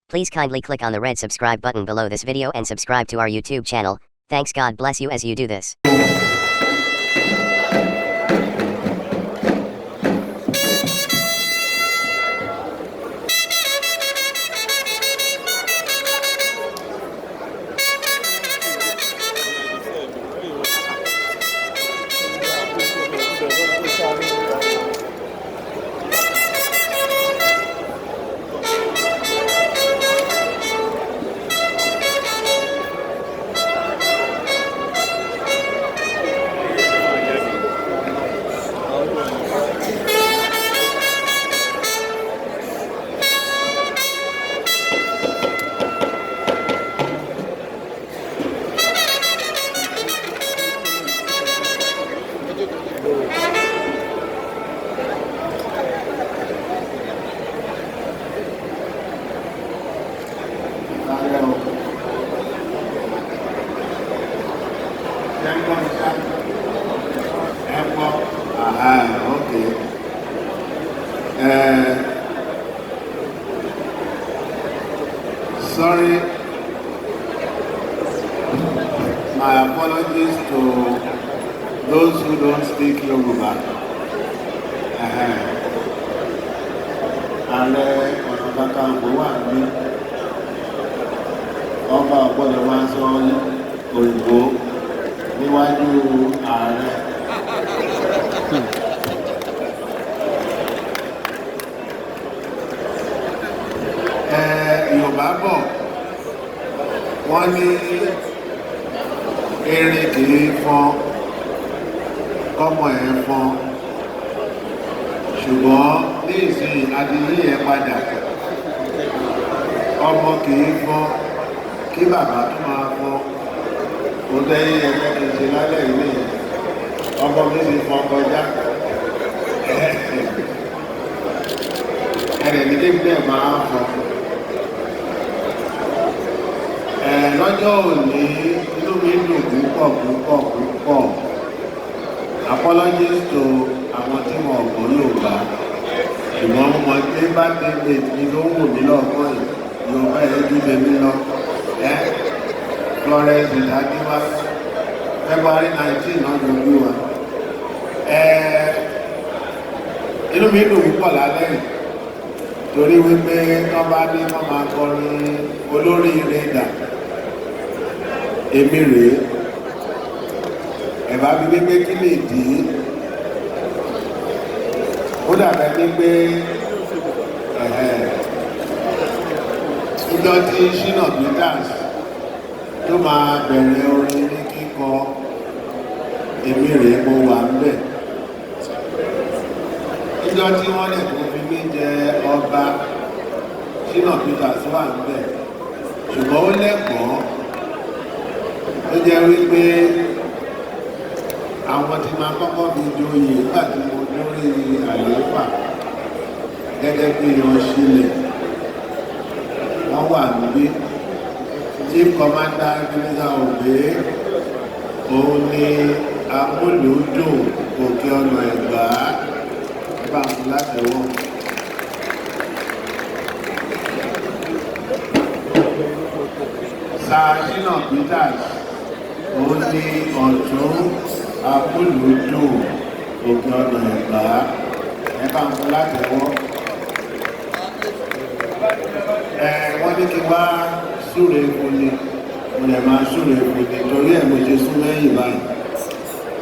Please kindly click on the red subscribe button below this video and subscribe to our YouTube channel. Thanks. God bless you as you do this. Okay. Sorry, my apologies to those who don't speak Yoruba. Ààrẹ Ọ̀nà Kakanfò wà ní ọba ò gbọ́dọ̀ máa sọ òyìnbó níwájú ààrẹ. Yorùbá bọ̀, wọ́n ní erin kì í fọn kọ́mọ ẹ̀ fọn, ṣùgbọ́n ní ìsìn adìyí ẹ̀ padà, ọmọ kì í fọn kí bàbá tó máa fọn. Ó tẹ́yìn ẹgbẹ́ kì í ṣe lálẹ́ ilé yẹn, ọmọ mi ti fọn kọjá ẹ̀rẹ̀ ní kí bẹ́ẹ̀ máa fọn. Lọ́jọ́ òní, inú mi dùn púpọ̀ púpọ̀ púpọ̀. Apologies to àwọn tí wọn ò gbọ́ Yorùbá, ṣùgbọ́n mo mọ̀ pé bá dé mi ló ń wò mí lọ́ọ̀kan yìí, Yorùbá ẹ̀ ju tèmi lọ. Ẹ Florence Ìdájíwá, February 19 náà ló bí wa. Inú mi dùn púpọ̀ lálẹ́ yìí torí wípé wọ́n bá ní wọ́n máa kọrin olóríire dà, èmi rèé. Ẹ̀bá bí wípé kí lè dì í, ó dàbẹ̀ ní pé ìjọ tí Shina Peters tó máa bẹ̀rẹ̀ orin ní kíkọ, èmi rèé, mo wà ńbẹ̀. Ìjọ tí wọ́n lè tó fi mí jẹ ọba, Shina Peters wà ńbẹ̀, ṣùgbọ́n ó lẹ́kọ̀ọ́ ó jẹ́ wípé àwọn tí máa kọ́kọ́ fi joyè nígbà tí mo dórí àlééfà gẹ́gẹ́ bí ọ̀ṣìlẹ̀, wọ́n wà níbí. Chief Commander Ebenezer Obey, òun ni amúlùúdùn Òkè Ọ̀nà Ẹ̀gbá, bá ń fún látẹ̀wọ́. Sir Shina Peters, òun ni ọ̀tún amúlùúdùn Òkè Ọ̀nà Ẹ̀gbá, ẹ bá ń fún látẹ̀wọ́. Ẹ wọ́n ní kí wá súre fún ni, mo lè máa súre fún ni, torí ẹ̀ mo ṣe sún lẹ́yìn báyìí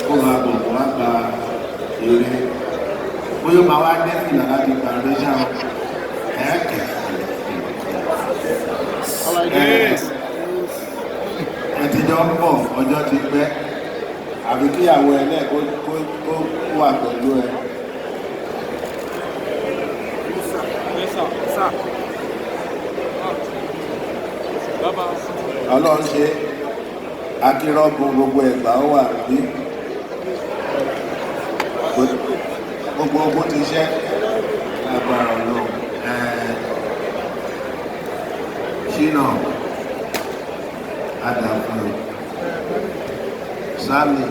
kó máa bọ̀ kó wá gba èrè, bóyá ó máa wá dé fìlà láti gbà rẹ ṣá o. Ẹ ẹ ti jọ ń bọ̀, ọjọ́ ti pẹ́, àbí kíyàwó ẹ náà kó wà pẹ̀lú ẹ. Yes, sir. Sir. Baba. Ọlọ́run ṣe akírọ́gun gbogbo Ẹ̀gbá, ó wà níbí, gbogbo ogun ti ṣẹ́ agbára Ọlọ́run. Ṣínà adàfún ẹ, Sami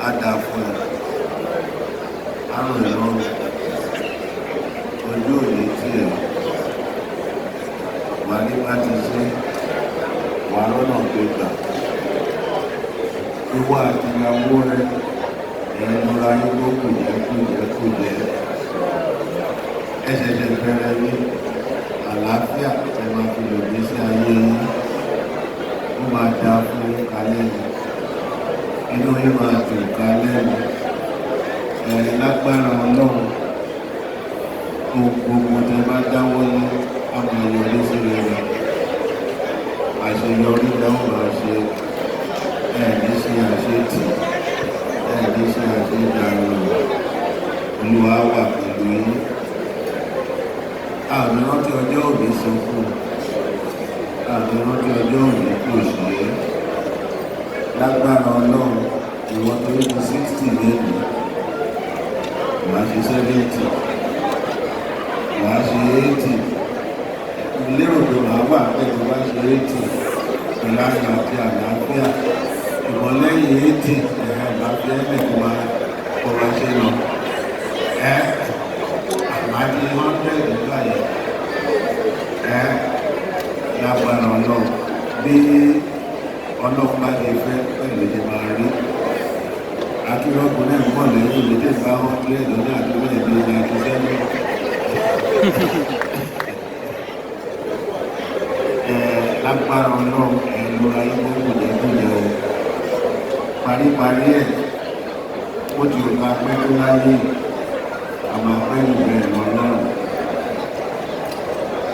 adàfún ẹ, àrùn ìlọrun ojú òní tiẹ̀. Wà ní bá ti ṣe wà lọ́nà tó gbà. Ìwọ àti ìyàwó rẹ ẹ̀ẹ́dúnra yín ló kùjẹ́ kùjẹ́ kùjẹ́. Ẹ ṣẹ̀ṣẹ̀ bẹ̀rẹ̀ ní àlàáfíà ẹ máa fi lò gbé sí ayé yín. Ó máa dáa fún yín kalẹ́ yìí. Inú yín máa dùn kalẹ́ yìí. Ẹ̀ lágbára Ọlọ́run, ohun gbogbo tẹ bá dáwọ́ lé á máa yọrí sí rere. Àṣeyọrí lẹ ó máa ṣe. Ẹ ní ṣe àṣetì, ẹ ní ṣe àṣedànù. Olúwa wà pẹ̀lú yín. Àmì rántí ọjọ́ òní sunkún, àmì rántí ọjọ́ òní kò ṣe é. Lágbára Ọlọ́run, ìwọ tó ní 60 lẹ́nu, wàá ṣe 70, wàá ṣe 80. Mo lérò pé màá wà pẹ̀lú wàá ṣe 80 pẹ̀lú ayọ̀ àti àlàáfíà. Ìmọ̀ lẹ́yìn 80, ẹ̀hẹ́ àlàáfíà ẹ̀ kó máa kó máa ṣe lọ. Ẹ́ àmà di 100 nígbà yẹn. Ẹ́ lágbára Ọlọ́run, bí Ọlọ́run bá ṣe fẹ́ pẹ̀lú ṣe máa rí. Akérọ́pọ̀ náà ń bọ̀ lẹ́yìn mi tẹ̀ bá 100 lọ́dún àti bẹ́ẹ̀ bí 97. Ẹ lágbára Ọlọ́run, ẹ lóra yín mọ́ kùjẹ́kùjẹ́ o. Paríparí ẹ̀, ó ti rò ká pẹ́ tó láyé, a máa pẹ́ jù bẹ́ẹ̀ lọ lọ́rùn.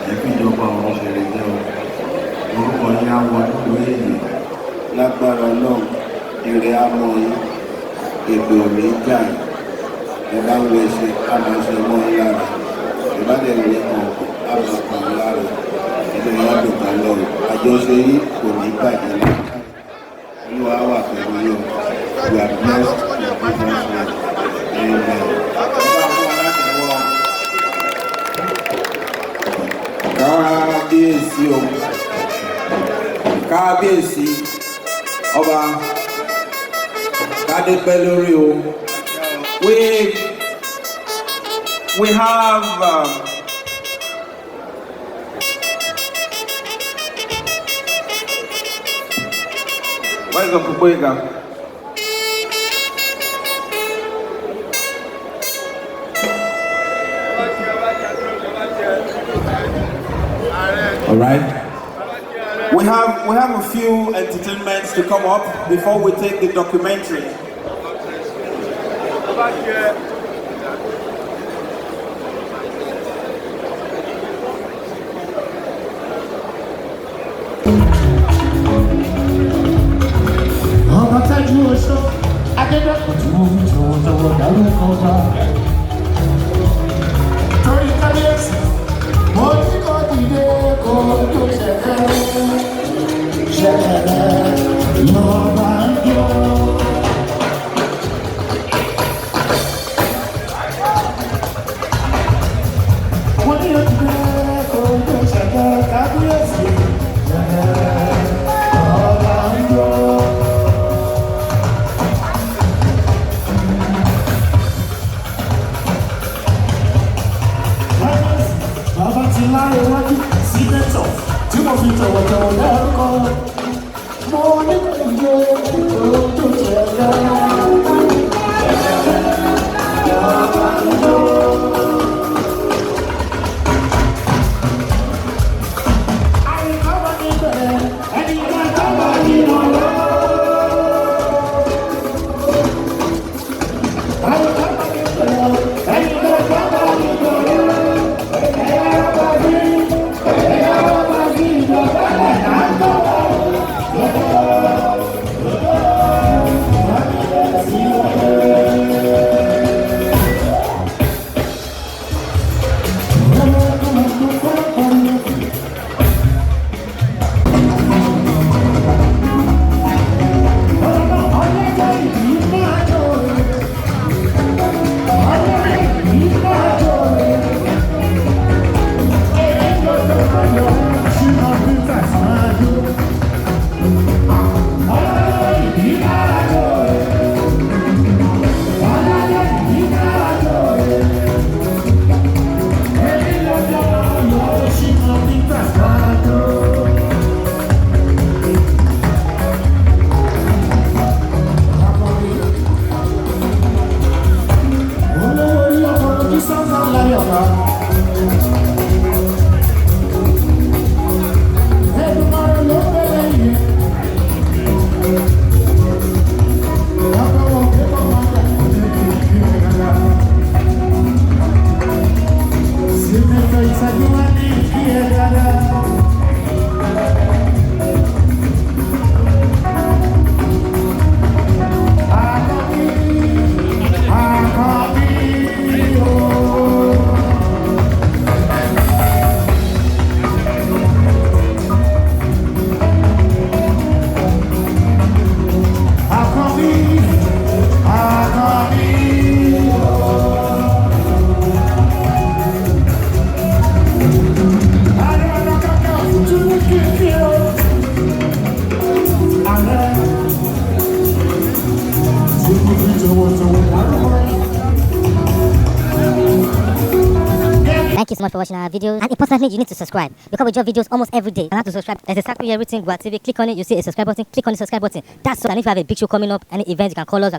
Ẹ fi ìjọba ọ̀run ṣeré jẹ́ o. Orúkọ yín á wọ inú ìwé ìyè. Lágbára Ọlọ́run, ire á mọ́ yín, èpè ò ní jà yín. Ẹ bá ń wọ ẹṣin, á máa ṣe mọ́ yín lára. Ẹ bá dẹ̀ wọ ọkọ̀, á máa kàn yín lára. Inú yín á dùn kálẹ̀ o. Àjọṣe yín kò ní bàjẹ́ láíláí. Olúwa wà pẹ̀lú yín o. You are blessed in Jesus' name. Amen. Ẹ bá fún wa látẹ̀wọ́. Kábíyèsí o, kábíyèsí ọba, kádé pẹ́ lórí o. We have where's Uncle Boyega? All right. We have a few entertainments to come up before we take the documentary. Ọba tájú oṣó adédọ́kùn tí mo fi tọ̀wọ̀tọ̀wọ̀ dárúkọ bá. Torí kábíyèsí, mo ní kó dìde kó tó ṣẹ̀kẹ̀rẹ̀ ṣẹ̀kẹ̀rẹ̀ lọ́ba ń jó. Mo ní kó dìde kó tó ṣẹ̀kẹ̀rẹ̀ kábíyèsí ṣẹ̀kẹ̀rẹ̀ lọ́ba ń jó. Bàbá ti láre wájú senator tí mo fi tọ̀wọ̀tọ̀wọ̀ dárúkọ. Mo ní kò yẹ kó tó ṣẹlẹ̀. Àyíká wà níbẹ̀, ẹni ká wà nínú ọ̀rọ̀. Àyíká wà níbẹ̀, ẹni ká wà nínú ọ̀rọ̀. Ẹ̀yà bá bí, ẹ̀yà bá bí, ìjọba ẹ̀ náà ń bọ̀. much for watching our videos. And importantly, you need to subscribe because we drop videos almost every day. And how to subscribe? There's a circle here written Gua TV. Click on it, you see a subscribe button. Click on the subscribe button. That's all. And if you have a big show coming up, any event, you can call us.